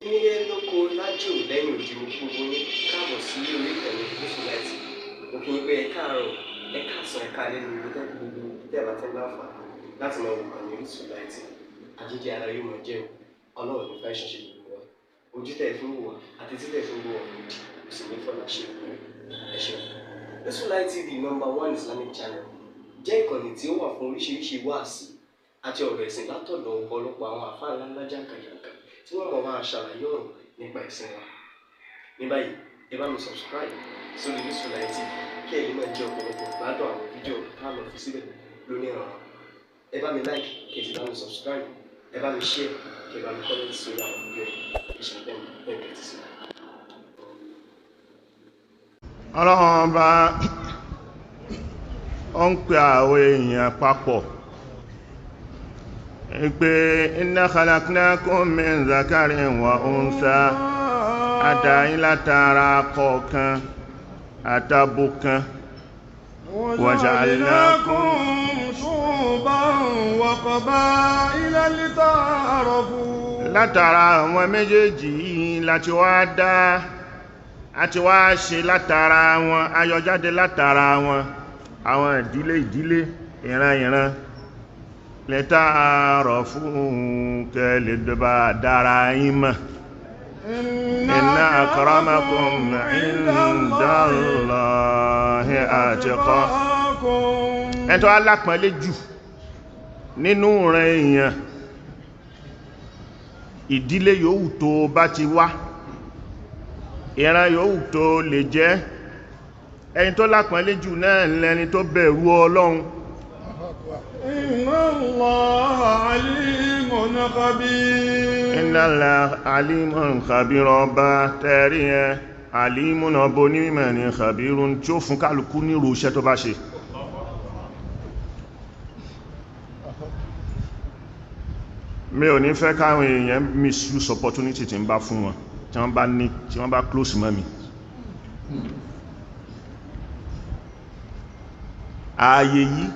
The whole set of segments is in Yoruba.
Nílé lóko lájò lẹ́yìn odi, mo kí gbogbo yín káàbọ̀ sí orí ìkànnì Gúúsùláìtì. Mo kí yín pé ẹ káàárọ̀, ẹ káàsán, ẹ káalẹ́ ní ibi gbogbo tẹ́ ẹ bá ti ń láǹfààní láti máa wo ìkànnì Gúúsùláìtì. Àjíjẹ ara yóò máa jẹ́ o, Ọlọ́run ní fẹ́ ṣẹ̀ṣẹ̀ gbogbo wa. Ojú tẹ́ ẹ fi ń wò wá àti tí tẹ́ ẹ fi ń wò wá òdì kò sì ní fọ́nà ṣe ìpín. Ẹ ṣeun. Gúúsùláìtì TV, number one Islamic channel, jẹ́ ìkànnì tí ó wà fún oríṣiríṣi wáàsí àti ọ̀rọ̀ ẹ̀sìn látọ̀dọ̀ ọ̀pọ̀lọpọ̀ àwọn àfáà ńláńlá jàǹkàjàǹkà tí wọ́n mọ̀ máa ṣàlàyé ọ̀rọ̀ nípa ẹ̀sìn wa. Ní báyìí, ẹ bá mi subscribe sórí Gúúsùláìtì TV kí ẹ̀yin náà jẹ́ ọ̀pọ̀lọpọ̀ gbádùn àwọn fídíò tá a lọ fi síbẹ̀ lónìí ọ̀rọ̀. Ẹ bá mi like, kí ẹ sì bá mi subscribe, ẹ bá mi share, kí ẹ bá mi comment sórí àwọn fídíò yìí. Ẹ ṣeun bẹ́ẹ̀ tẹ́tí sí. Ọlọ́run Ọba ó ń pè àwọn èèyàn papọ̀ pé inna khalaqnakum min zakarin wa untha, àdáyín látara kọ̀ọ̀kan àtàbò kan, wa ja'alnakum shu'uban wa qaba'ila lita'arafu. Látara àwọn méjèèjì yìí láti wá dá àti wá ṣe látara wọn, ayọjáde látara wọn àwọn ìdílé ìdílé, ìran ìran, lẹ́ta àárọ̀ fún kẹlẹ̀ dọba dára yín mọ̀. Inna akramakum indallahi atqakum. Ẹni tó alápọ̀nlé jù nínú rẹ̀ èèyàn, ìdílé yòówù tó bá ti wá, ìran yòówù tó lè jẹ́, ẹni tó lápọ̀nlé jù náà lẹni tó bẹ̀rù Ọlọ́run. Inna Allaha alimun khabir. Inna Allaha alimun khabir. Ọba tẹ́rí ẹ alimun, ọba onímọ̀ ní khabirun, tí ó fún kálukú ní irú iṣẹ́ tó bá ṣe. Mi ò ní fẹ́ káwọn èèyàn misuse opportunity tí ń bá fún wọn, tí wọ́n bá ní, tí wọ́n bá close mọ́ mi. Ààyè yìí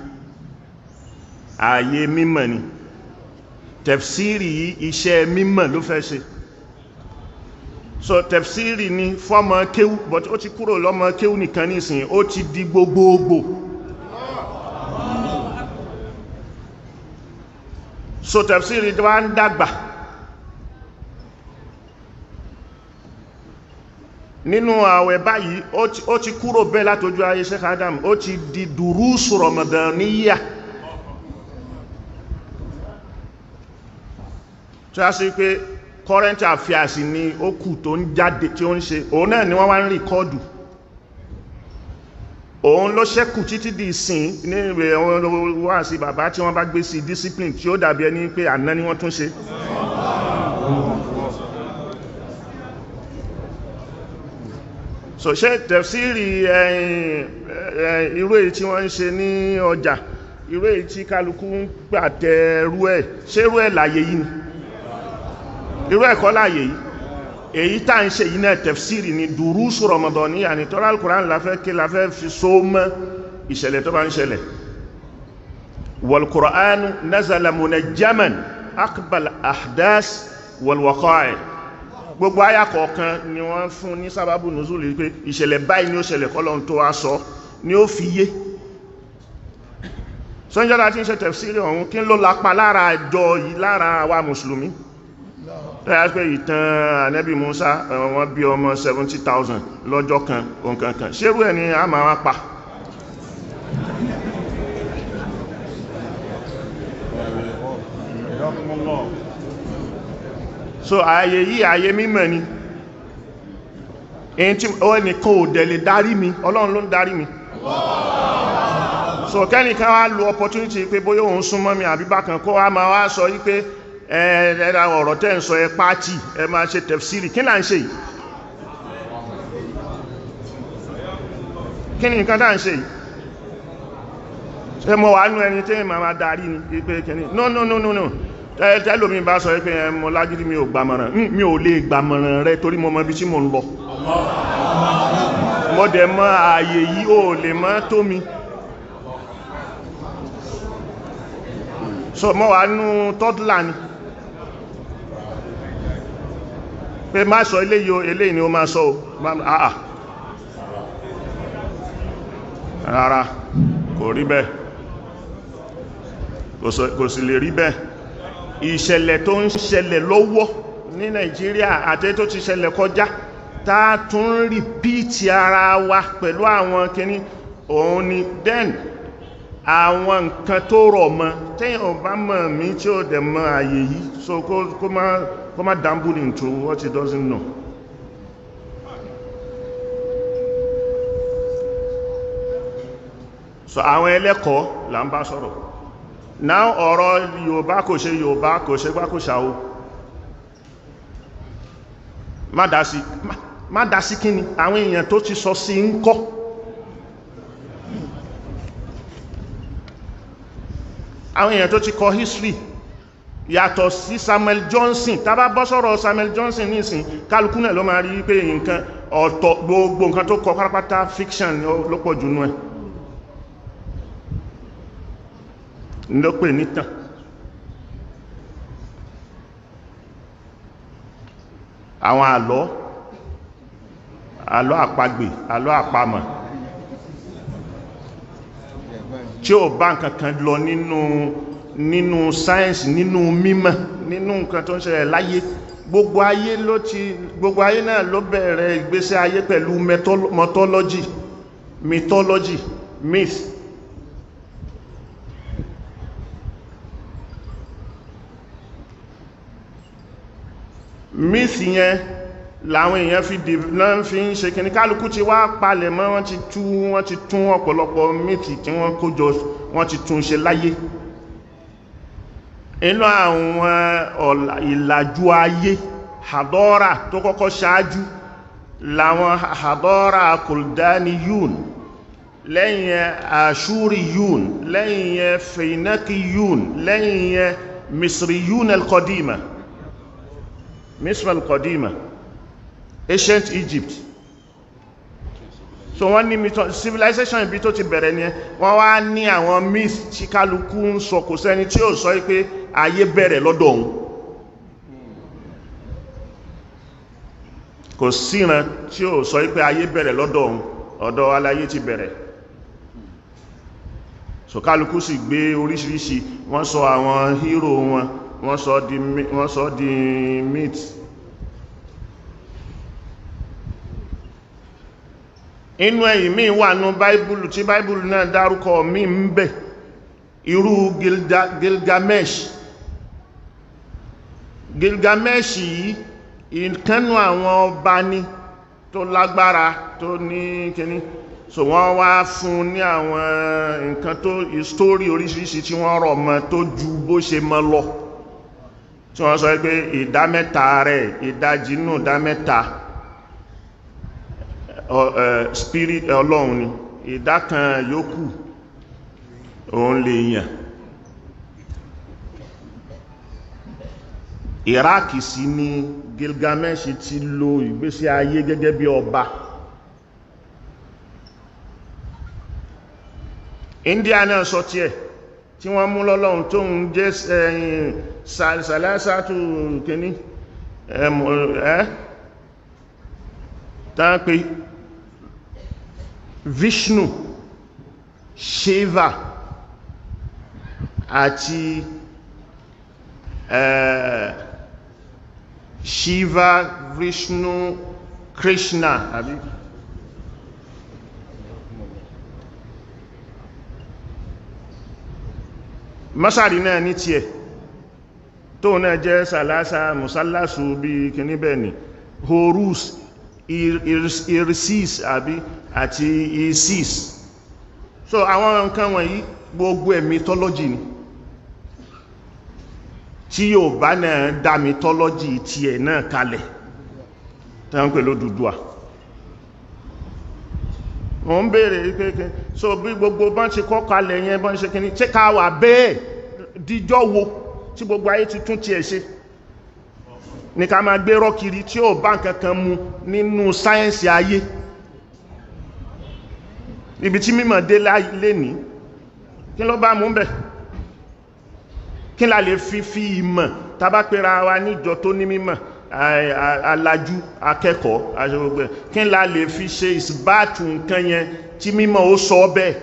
ààyè mímọ̀ ni. Tẹ̀fsíìrì yìí iṣẹ́ mímọ̀ ló fẹ́ ṣe. So tẹ̀fsíìrì ni fọ́mọ kéwú, but ó ti kúrò lọ́mọ kéwú nìkan nísìn, ó ti di gbogbogbò. So tẹ̀fsíìrì tó wá ń dàgbà nínú àwẹ̀ báyìí, ó ti kúrò bẹ́ẹ̀ látojú ayé Sheikh Adam, ó ti di dùrúsù Ramadaniyya, tí a sì pé current affairs ni ó kù tó ń jáde tí ó ń ṣe, òun náà ni wọ́n wá ń rìkọ́dù, òun ló ṣẹ́kù títí di ìsìn ní ìwé wá sí bàbá tí wọ́n bá gbé sí discipline tí ó dàbí ẹni pé àná ni wọ́n tún ṣe. So ṣe tẹ̀fsíìrì irú èyí tí wọ́n ń ṣe ní ọjà, irú èyí tí kálukú ń pàtẹ irú ẹ̀, ṣé irú ẹ̀ láyé yìí ni? Irú ẹ̀kọ́ láyé yìí. Èyí tá ń ṣe yìí náà tẹ̀fsíìrì ni, dùrúsù Ramadaniyya ni, tọ́lá Al-Qur'an láfẹ́ kí láfẹ́ fi só mọ́ ìṣẹ̀lẹ̀ tó bá ń ṣẹlẹ̀. Wal Qur'anu nazala munajjaman aqbal ahdas wal waqa'i. Gbogbo àyà kọ̀ọ̀kan ni wọ́n fún ní sábàbù nùzúlì pé ìṣẹ̀lẹ̀ báyìí ni ó ṣẹlẹ̀ kọ́lọ́n tó wá sọ ni ó fi yé. Sọ́njọ́lá tí ń ṣe tẹ̀fsíìrì ọ̀hún, kí ló lápa lára àjọ yìí, lára àwa mùsùlùmí? Tẹ́yà pé ìtàn Ànábì Mùsá, wọ́n bí ọmọ 70,000 lọ́jọ́ kan, òǹkankan, ṣérú ẹ̀ ni a máa wá pa? So ààyè yìí ààyè mímọ̀ ni. Èyí tí ó ẹnìkan ò dẹ̀ lè darí mi, Ọlọ́run ló ń darí mi. So kẹ́nìkan wá lo opportunity pé bóyá òun súnmọ́ mi àbí bákan, kó wá máa wá sọ yí pé ẹ̀ẹ́dà ọ̀rọ̀ tẹ́ ń sọ ẹ pàtì, ẹ máa ṣe tẹ̀fsíìrì. Kí là ń ṣe yìí? Kí ni nǹkan tá ń ṣe yìí? Ṣé mo wà nú ẹni tí màá máa darí ni pé kíní? No, no, no, no, no. Tẹ́lómi bá sọ pé ẹ mọ lágídí, mi ò gbàmọ̀ràn, mi ò lè gbàmọ̀ràn rẹ torí mo mọ ibi tí mo ń lọ. Mo dẹ̀ mọ ààyè yìí, ò lè mọ́ tó mi. So mo wà nú tọ́dúlà ni. Pé má sọ eléyìí o, eléyìí ni ó máa sọ o. Àà, rárá, kò rí bẹ́ẹ̀, kò sì lè rí bẹ́ẹ̀. Ìṣẹ̀lẹ̀ tó ń ṣẹlẹ̀ lọ́wọ́ ní Nàìjíríà àti tó ti ṣẹlẹ̀ kọjá, tá tún rìpíìtì ara wa pẹ̀lú àwọn kíní òun ni. Then àwọn nǹkan tó rọ̀ mọ́, tẹ́yìn ò bá mọ̀ mí tí ó dẹ̀ mọ̀ àyè yìí, so kó má dabble into what he doesn't know. So àwọn ẹlẹ́kọ̀ọ́ là ń bá sọ̀rọ̀ now. Ọ̀rọ̀ Yorùbá kò ṣe, Yorùbá kò ṣe gbá, kò ṣàwó, má dá sí, má dá sí. Kíni àwọn èèyàn tó ti sọ sí ń kọ́? Àwọn èèyàn tó ti kọ history yàtọ̀ sí Samuel Johnson. Tá bá bọ́ sọ̀rọ̀ Samuel Johnson nísìn, kálukú náà ló máa rí pé nǹkan ọ̀tọ̀, gbogbo nǹkan tó kọ pátápátá, fiction ló pọ̀ jù nú ẹ̀, ló pè nítàn. Àwọn àlọ́, àlọ́ àpagbè, àlọ́ àpamọ̀ tí ó bá nǹkan kan lọ nínú sáyẹ́nsì, nínú mímọ̀, nínú nǹkan tó ń ṣẹlẹ̀ láyé. Gbogbo ayé ló ti, gbogbo ayé náà ló bẹ̀rẹ̀ ìgbésí ayé pẹ̀lú mythology, myth. Myth yẹn làwọn èèyàn fi dì náà fi ń ṣe kìíní. Kálukú ti wá palẹ̀ mọ́, wọ́n ti tú, wọ́n ti tún ọ̀pọ̀lọpọ̀ myth tí wọ́n kó jọ, wọ́n ti tún ṣe láyé. Inú àwọn ìlàjú ayé, hadọ́rà tó kọ́kọ́ ṣáájú làwọn hadọ́rà Kuldaniyun, lẹ́yìn yẹn Ashuriyun, lẹ́yìn yẹn Feinakiyun, lẹ́yìn yẹn Misriyun al-Qadima, Misr al-Qadima, ancient Egypt. So wọ́n ní civilization, ibi tó ti bẹ̀rẹ̀ ni. Wọ́n wá ní àwọn myth tí kálukú ń sọ. Kò sẹ́ni tí ó sọ pé ayé bẹ̀rẹ̀ lọ́dọ̀ òun. Kò síran tí ó sọ pé ayé bẹ̀rẹ̀ lọ́dọ̀ òun, ọ̀dọ̀ aláyé ti bẹ̀rẹ̀. So kálukú sì gbé oríṣiríṣi, wọ́n sọ àwọn hero wọn, wọ́n sọ di myth. Inú ẹ̀yìn míì wà nú báíbùlù tí báíbùlù náà dárúkọ mí ń bẹ, irú Gilgamesh. Gilgamesh yìí, ìkánú àwọn ọba ní tó lágbára, tó ní kíní. So wọ́n wá fún ní àwọn nǹkan tó story oríṣiríṣi tí wọ́n rọ̀ mọ́ tó ju bó ṣe mọ́ lọ, tí wọ́n sọ pé ìdá mẹ́ta rẹ̀, ìdajì nù ìdá mẹ́ta spirit ọlọ́run ni, ìdá kan yòókù òun lè yàn. Iraq sí ní Gilgamesh ti lo ìgbésí ayé gẹ́gẹ́ bí ọba. India náà sọ tí ẹ̀ tí wọ́n mú lọ́lọ́run tó ń jẹ́ ẹ̀yìn sàlásàtù kìíní ẹ́ tán pé Vishnu, Shiva àti Shiva, Vishnu, Krishna àbí masari náà ní tiẹ̀ tó náà jẹ́ sàlásà musallasu bí kìíní bẹ́ẹ̀ ni Horus, Irsis àbí àti Isis. So àwọn nǹkan wọ̀nyí, gbogbo ẹ̀ mythology ni, tí yóò bá náà dá mythology tiẹ̀ náà kalẹ̀ tí wọ́n ń pè l'Odùduwà. Mo ń bèèrè pé so bí gbogbo bọ́n ti kọ́ kalẹ̀ yẹn, bọ́n ṣe kíní, ṣé ká wà bẹ́ẹ̀ díjọ́ wo tí gbogbo ayé ti tún tiẹ̀ ṣe ní ká máa gbé rọ́kiri tí ó bá nǹkan kan mu nínú sáyẹ́nsì ayé, ibi tí mímọ̀ dé lénìí? Kí ló bá mú bẹ̀? Kí la lè fi ìmọ̀ tàbá pera wa níjọ tó ní mímọ̀? Alájú akẹ́kọ̀ọ́ aṣọ́gbẹ̀ kí la lè fi ṣe ìsìbáàtù nǹkan yẹn tí mímọ̀ ó sọ bẹ́ẹ̀.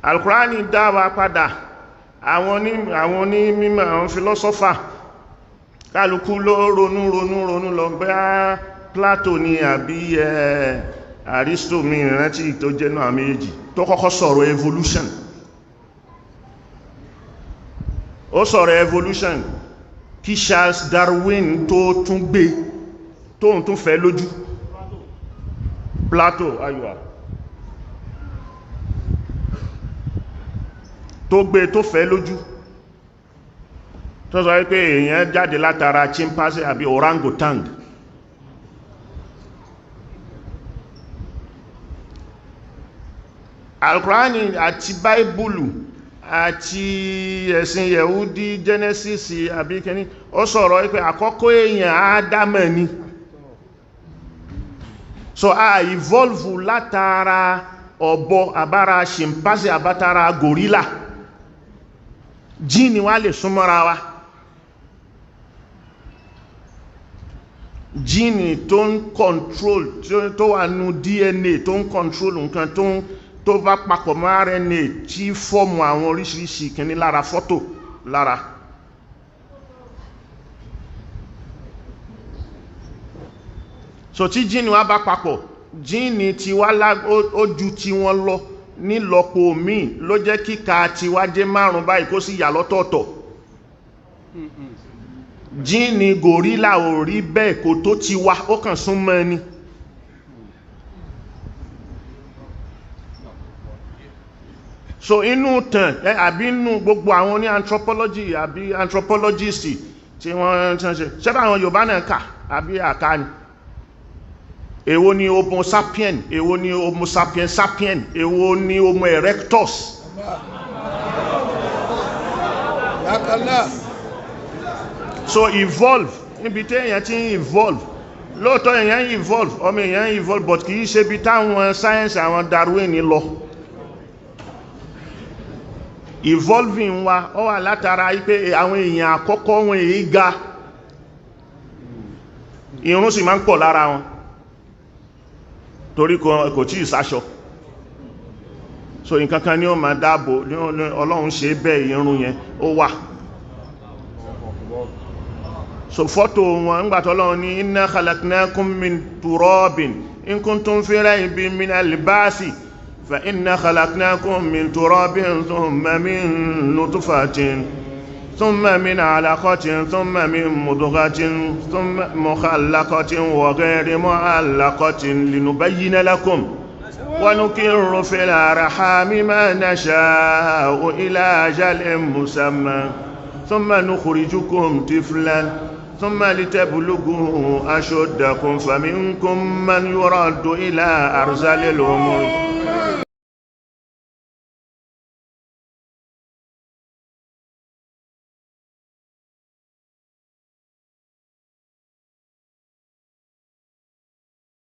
Alkùránì dá wa padà. Àwọn onímọ̀, àwọn philosopher, kálukú ló ronú ronú ronú lọ bẹ́ Plato ni àbí Aristo, mi ìrántí tó jẹ́ náà méjì tó kọ́kọ́ sọ̀rọ̀ evolution. Ó sọ̀rọ̀ evolution kí Charles Darwin tó tún gbé tóhun tún fẹ́ lójú. Plato ayùwà tó gbé tó fẹ́ lójú, tó sọ wípé èèyàn jáde látara chimpanzee àbí orangutan. Alkùránì àti Báíbùlù àti ẹ̀sìn Yẹ̀húdí, Genesis àbí kẹni, ó sọ̀rọ̀ wípé àkọ́kọ́ èèyàn Ádámà ni. So a evolve látara ọ̀bọ àbára chimpanzee àbátara gorilla. Jíni wá lè súnmọ́ra wa. Jíni tó ń control, tó wà nú DNA tó ń control nǹkan tó bá papọ̀ mọ́ RNA tí fọ́ọ̀mù àwọn oríṣiríṣi kìíní lára, fọ́tò lára. So tí jíni wá bá papọ̀, jíni ti wá ó ju ti wọn lọ nílọ́po míì, ló jẹ́ kíka ti wá jẹ́ 5 báyìí kó sì yà lọ́tọ̀ọ̀tọ̀. Jíni gòrílà ò rí bẹ́ẹ̀, kò tó ti wá, ó kàn súnmọ́ ni. So inú tàn àbí inú gbogbo àwọn ní anthropology àbí anthropologist tí wọ́n ṣe ṣẹ́bà àwọn Yorùbá náà kà àbí àká ni. Èwo ni homo sapien, èwo ni homo sapien sapien, èwo ni homo erectus? So evolve, níbi tí èèyàn ti ń evolve, lóòótọ́ èèyàn evolve, ọmọ èèyàn evolve, but kìí ṣe bí táwọn science àwọn Darwin lọ. Evolving wa ó wà látara wípé àwọn èèyàn àkọ́kọ́ wọn èyí ga, irun sì máa ń pọ̀ lára wọn torí kò tí ìsáṣọ. So nǹkankan ni ó máa dáàbò, Ọlọ́run ṣe bẹ́ẹ̀, irun yẹn ó wà. So fọ́tò wọn ńgbàtí Ọlọ́run ní inna khalaqnakum min turabin in kuntum fi raybin minal ba'thi fa inna khalaqnakum min turabin thumma min nutfatin thumma min alaqatin thumma min mudghatin thumma mukhallaqatin wa ghayri mu'allaqatin linubayyina lakum wa nukirru fil arhami ma nasha'u ila ajalin musamma thumma nukhrijukum tiflan thumma litablughu ashuddakum faminkum man yuraddu ila arzalil umur.